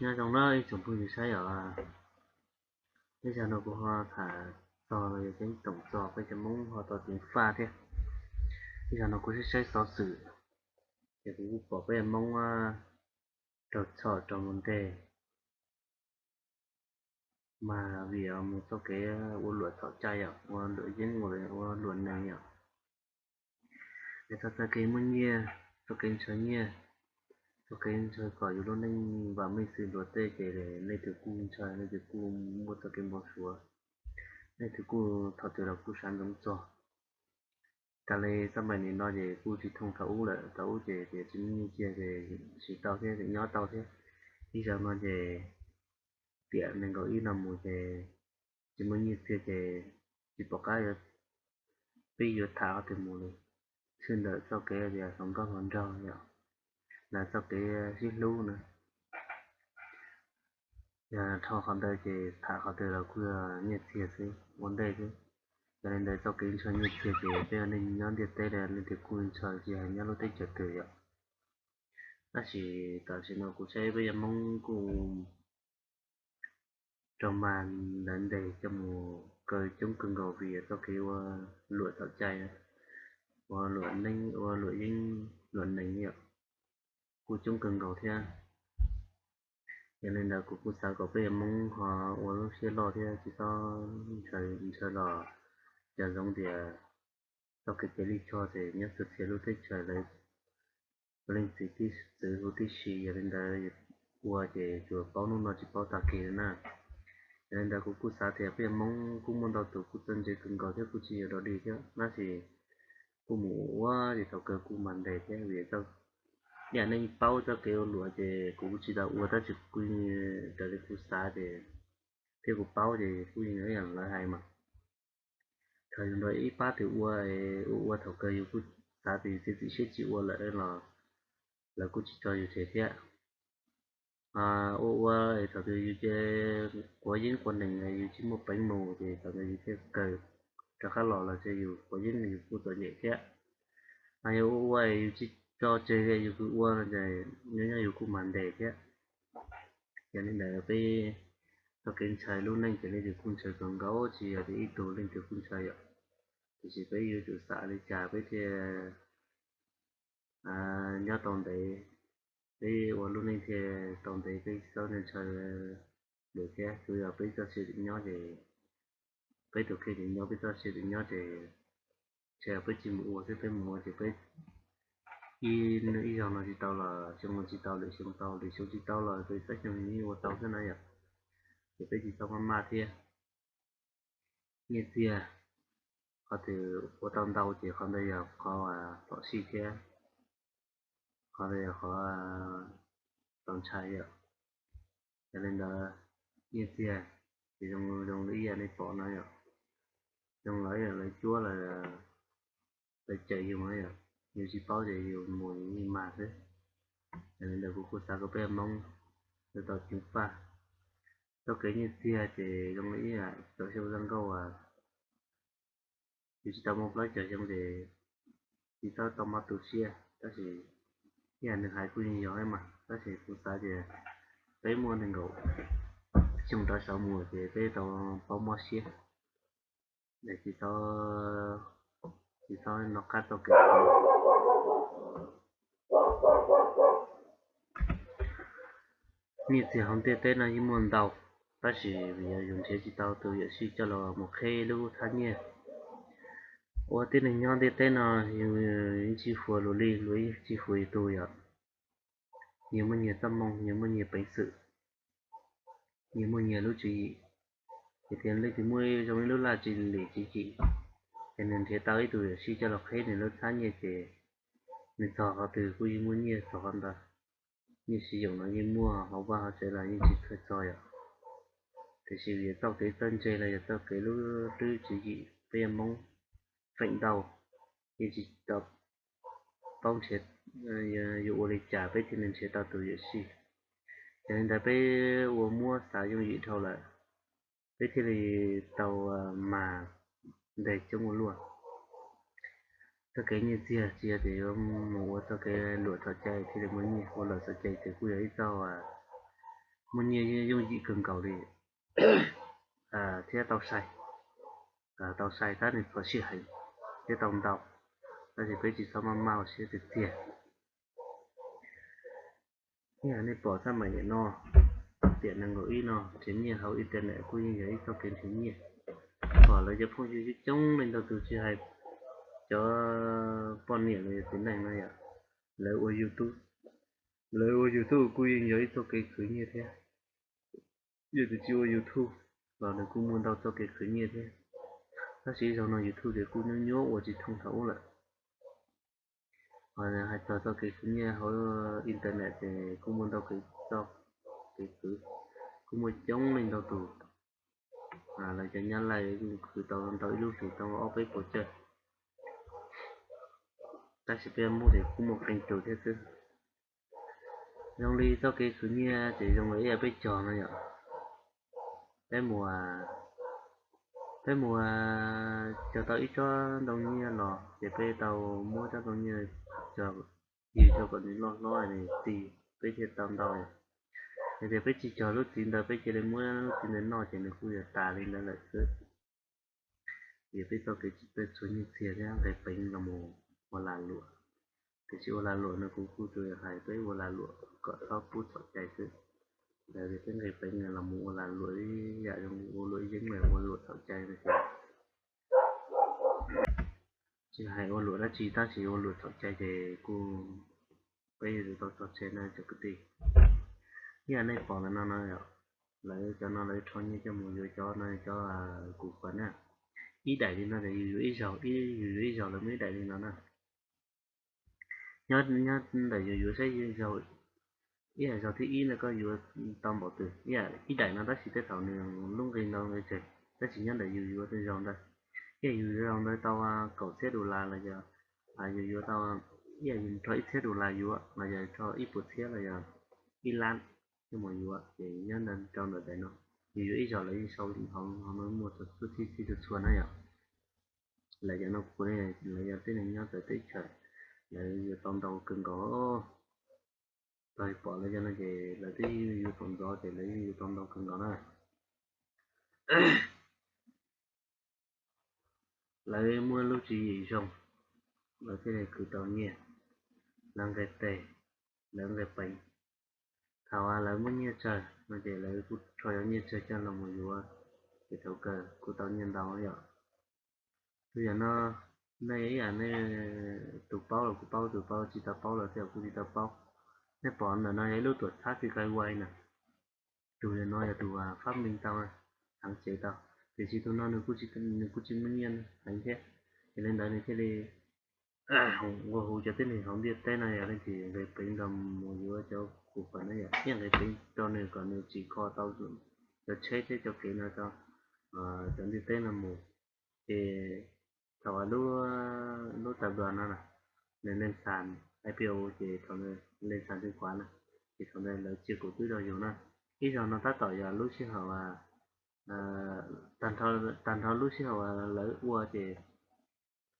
Nyob zoo na ib tsoom phooj ywg saib os, ib zaug no kuv ho tham txog los yog ceeb toom txog peb cov Hmoob ho tau ceev faj thiab. Ib zaug no kuv saib saib xov xwm, ces kuv kuj pom peb Hmoob raug txhom raug mus nteg, mas vim mus txoj kev ua luam txhaum cai yom, ua luam yeeb, ua luam nees yom. Es txog txoj kev muaj nyiaj, txoj kev ntshaw nyiaj, txoj kev ntshaw kom yus lub neej vam meej xwm luag tej ces leej twg kuj ntshaw, leej twg kuj muaj txoj kev npau suav, leej twg kuj thaum twg los kuj sawv ntxov txog. Raws li xab npais nim no ces kuj tsis thooj thaum ub lawm, thaum ub ces tias tsis muaj nyiaj txiag ces siv tau thiab, nyob tau thiab. Ib zaug no ces tiam nees nkaum ib no mus ces tsis muaj nyiaj txiag ces tsis pom qab peb yuav tham qhov twg mus li. Tshwj ntawm txoj kev tias hluas nkauj hluas nraug yom, los txoj kev sib hlub na. Yog dhau qhov ntawd ces tham qhov twg los kuj yog nyiaj txiag xwb, ua ntej xwb. Yog li ntawd txoj kev ntshaw nyiaj txiag ces peb ua neej nyob ntiaj teb, leej twg kuj ntshaw, tsis hais nyob lub teb chaws twg yom. Tab sis tam sim no kuv saib peb cov Hmoob kuj raug mag lawv ntes coj mus kaw coob kawg nkaus vim txoj kev ua luam txhaum cai, ua luam neeb, ua luam yeeb luam nees yom, kuj coob kawg nkaus thiab. Yog li ntawd kuv kuj xav kom peb Hmoob ho ua lub siab loj thiab tsis txhob ntshaw los, cas zoo tias txoj kev cia li chog ces nyob txhua txhia lub teb chaws lawv ua leej txiv txwv huv tib si, yog li ntawd ua ces tsuas paub hnub no tsis paub tag kis na. Yog li ntawd kuv kuj xav tias peb Hmoob kuj muaj ntau tus kuj txawj ntse kawg nkaus thiab kuj tsis yog dog dig thiab, tab sis kuj mus ua ces thaum kawg kuj mag ntes thiab vim ib yam nej paub txoj kev ua luam ces kuv kuj tsis tau ua tab sis kuj raws li kuv xav ces thiab kuv paub ces kuj yeej ib yam lawv hais mas, thaum yus nrog ib pab twg ua, ua ua thaum kawg yus kuj xav tias yus txiav txim siab tsis ua lawm los lawv kuj tsis tso yus tseg thiab. Ua ua thaum twg yus ces quav yeeb quav nees yus tsis muaj peev mus ces thaum ntawd yus thiaj kawg rov qab los los ces yus quav yeeb yus kuj txom nyem thiab. Yog ua ua yus tsis tso tseg li yus kuj ua no ces nyob nyob yus kuj mag ntes thiab. Yog li ntawd peb txoj kev ntshaw lub neej ces leej twg kuj ntshaw kawg nkaus, tsis yog tias ib tug leej twg kuj ntshaw yom. Tiam sis peb yuav tsum xav li cas peb thiaj nyob tau ntev, peb ua lub neej thiaj tau ntev, peb txhob ntshaw lawm thiab. Tsuas yog peb txoj sia tsim nyob ces peb tus kheej tsim nyob, peb txoj sia tsim nyob ces ntshe peb tsis mus ua xwb, peb mus ua ces peb ib zaug no tsis tau los xyoo no tsis tau, lwm xyoo tau, lwm xyoo tsis tau los peb xab xyoo yeej ua tau xwb na yom. Ces peb tsis txhob maj maj thiab. Nyiaj txiag, qhov twg ua tau ntau ces qhov ntawd yog qhov pom sij thiab qhov ntawd yog qhov txaus ntshai yom. Yog li ntawd nyiaj txiag ces zoo zoo li ib yam nej pom no yom, zoo li lawv cuab lawv cawm yus na yom, yus tsis paub ces yus mus yus yeej mag xwb. Yog li ntawd kuv kuj xav kom peb Hmoob yuav tau ceev faj. Txoj kev nyiaj txiag ces zoo li ib yam cov xyoo zoo nkauj as, yus tsis tau muaj plaub caug xyoo ces tsis txhob tau mob tu siab, tab sis ib yam nws hais kuj yeej yog mas, tab sis kuv xav tias peb muaj nees nkaum xyoo rov saud mus ces peb tau paub mob siab. Tsis txhob, tsis txhob nov qab txoj kev. Nyiaj txiag hauv ntiaj teb no yeej muaj ntau, tab sis vim yus nrhiav tsis tau tus yuam sij coj los mus qheb lub txhab nyiaj. Ua tib neeg nyob ntiaj teb no yus yeej tsis huas luag li, luag yeej tsis huas yus tus yom. Nyias muaj nyias txoj moo, nyias muaj nyias peev xwm, nyias muaj nyias lub tswv yim. Ces tias leej twg muaj zoo ib lub laj tswv yim, ces nws nrhiav tau ib tug yuam sij coj los qheb nws lub txhab nyiaj ces nws txog qhov twg kuj yeej muaj nyiaj txog qhov ntawd. Nyiaj siv yoos no yeej muaj, hauv vaj hauv tsev los yeej tsis txhawj txog yom. Tiam sis vim txoj kev txawj ntse los yog txoj kev lub lub tswv yim peb Hmoob feem ntau yeej tsis tau paub nrhiav, yuav ua li cas peb thiaj li nrhiav tau tus yuam sij. Yog li ntawd peb ua muab xav yooj yim dhau lawm, peb thiaj li tau mag ntes coob ua luaj. Txoj kev nyiaj txiag tsis yog tias yuav mus ua txoj kev luam txhaum cai thiaj li muaj nyiaj, ua luam txhaum cai ces kuj yog ib txoj muaj nyiaj yooj yim kawg nkaus li thiab tau sai, tau sai tab nws txaus sij hawm thiab tau ntau, tab sis peb tsis txhob maj maj ua siab tiag tiag. Ib yam nej pom tab meem no, tiam nees nkaum ib no nrhiav nyiaj hauv internet kuj yeej yog ib txoj kev nrhiav nyiaj. Pom lawv cov phooj ywg coob coob leej ntau tus tsis hais cov poj niam los yog txiv neej no yom, lawv ua YouTube, lawv ua YouTube kuj yeej yog ib txoj kev khwv nyiaj thiab. Yog tus tsis ua YouTube los nws kuj muaj ntau txoj kev khwv nyiaj thiab, tab sis zaum no YouTube ces kuj nyuaj nyuaj ua tsis thooj thaum ub lawm. Hais txog txoj kev khwv nyiaj hauv internet ces kuj muaj ntau kev, txoj kev khwv, kuj muaj coob leej ntau tus. Lawv cov Nyab Laj kuj khwv tau ntau ib lub hlis tau ob peb puas cawj, tab sis peb Hmoob ces kuj muaj qee tus thiab xwb. Zoo li txoj kev khwv nyiaj ces zoo li ib yam peb cog no yom. Peb mus, peb mus cog tau ib tsob ntoo nyiaj los ces peb tau muab tsob ntoo nyiaj cog, ywg rau kom nws loj hlob nws txi, peb thiaj tau ntau. Yog tias peb tsis cog lub txiv ntawd peb cia li muab lub txiv ntawd noj ces nws kuj yuav tas li ntawd lawm xwb. Vim peb txoj kev tsis txawj txhua nyiaj txiag thiab nqe peev los mus ua lag luam. Tiam sis ua lag luam no kuv kuj tsuas hais peb ua lag luam kom txhob pub txhaum cai xwb. Ntawd peb nqe peev los mus ua lag luam ib yam zoo ua luam yeeb los ua luam txhaum cai no ces tsis hais ua luam dab tsi tab sis ua luam txhaum cai ces kuj peb yuav tsum tau tso tseg na cov kwv tij. Ib yam nej pom ntawm no no, lawv cov no lawv rho nyiaj coj mus yuav cov no cov kuv fam na. Ib daim li no ces yus yuav ib zaug, yus yuav ib zaug lawv muaj ib daim li no na. Nyob ntawm yus yuav saib, ib yam zaug thib ib no koj yuav tau npaum twg, ib daim no tab sis tej thaum nws lub nqi ntau nqi tsawg, tab sis nyob ntawm yus yuav tej zaug ntawd. Ib yam yus yuav zaug ntawd tau kaum txhiab dollar los yog yus yuav tau, ib yam yus rho ib txhiab dollar yuav los yog rho ib puas txhiab los yog ib lab coj mus yuav ces nyob ntawd rau ntawm daim no. Yus yuav ib zaug lawv yeej sau hauv no muaj txhua txhua txhij txhij txhua txhua na yom. Lawv cov no kuv, lawv yog tib neeg nyob txawv teb chaws, lawv yuav tau ntau kawg nkaus. Tau pom lawv cov no ces lawv twb yug thaum ntxov ces lawv yeej yuav tau ntau kawg nkaus na. Lawv muaj lub tswv yim zoo, lawv thiaj li khwv tau nyiaj, lawv nqe tes, lawv nqe peev. Thaum lawv muaj nyiaj tsawg no ces lawv kuj rho cov nyiaj tsawg coj los mus yuav, ces thaum kawg kuj tau nyiaj ntau yom. Tus yam no, nej ib yam nej, tus paub los kuj paub, tus paub tsis tau paub los tej zaum kuj tsis tau paub. Nej pom ntawm no yog ib lub tuam txhab xi kai wai na. Tus yam no yog tus fab meej tau, heev tsev tau, tiam sis tus no nws kuj tsis muaj nyiaj heev thiab. Yog li ntawd nws thiaj li nqua hu cov tib neeg hauv ntiaj teb no yog leej twg nqe peev nrog mus yuav cov kuv fam no yom, ib yam nqe peev rau nws kom nws tsim kho tau cov tsheb thiab cov kev no rau cov ntiaj teb no mus. Ces thaum lub tab duas no, nws leej xas I P O ces thaum leej xas xeev khuav na, ces thaum ntawd lawv tsia kaum twb rau yus na. Ib zaug no tab tom yog lub sij hawm, tag nrho lub sij hawm lawv ua ces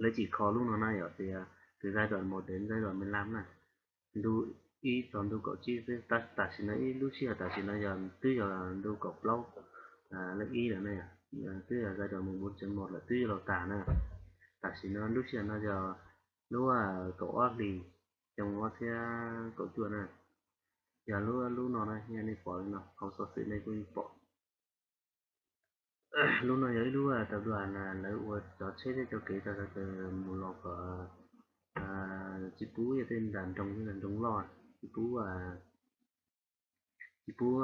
lawv tsim kho lub no na yom, tias từ giai đoạn một đến giai đoạn mười lăm na, ntu ib txog ntu kaum tsib xwb. Tam sim no ib lub sij hawm tam sim no yog twb yog ntu kaum plaub, leej ib lawm na, twb yog giai đoạn mười bốn chấm một lawm, twb yuav los tag na. Tam sim no lub sij hawm no yog lub kaum ob hlis xyoo ob txhiab kaum cuaj na. Yog lub, lub no na, yog nej pom li no hauv xov xwm nej kuj pom. Lub no yog ib lub tab duas lawv ua cov tsheb thiab cov kev tau sawv daws mus los kom tsis pub yog tej nram nroog, nram nroog loj tsis pub, tsis pub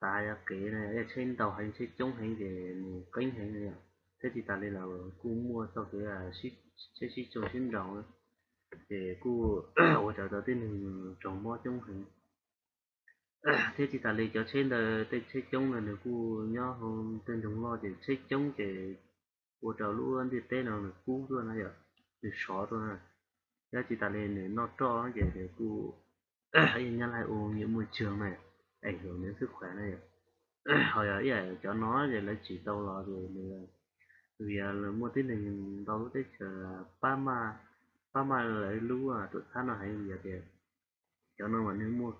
tav yog kev no, yog tsheb ntau heev, tsheb coob heev ces nws qeeb heev no yom. Thiab tsis tas li lawv kuj muaj txoj kev tsheb sib tsoo sib nraus, ces kuj ua rau cov tib neeg raug mob coob heev. Thiab tsis tas li cov tsheb ntawd, tej tsheb coob ntawd nws kuj nyob hauv tej nroog loj ces tsheb coob ces ua rau lub ntiaj teb no nws kub tuaj na yom, nws sov tuaj na. Thiab tsis tas li nws noj roj ces nws kuj, yog Nyab Laj hu ô nhiễm môi trường na, ảnh hưởng đến sức khỏe na yom. Ho yog ib yam cov no ces lawv tsim tau los ces nws, vim lawv muaj tib neeg ntau lub teb chaws pab maj, pab maj lawv lub tuam txhab no heev vim tias cov no mas nws muaj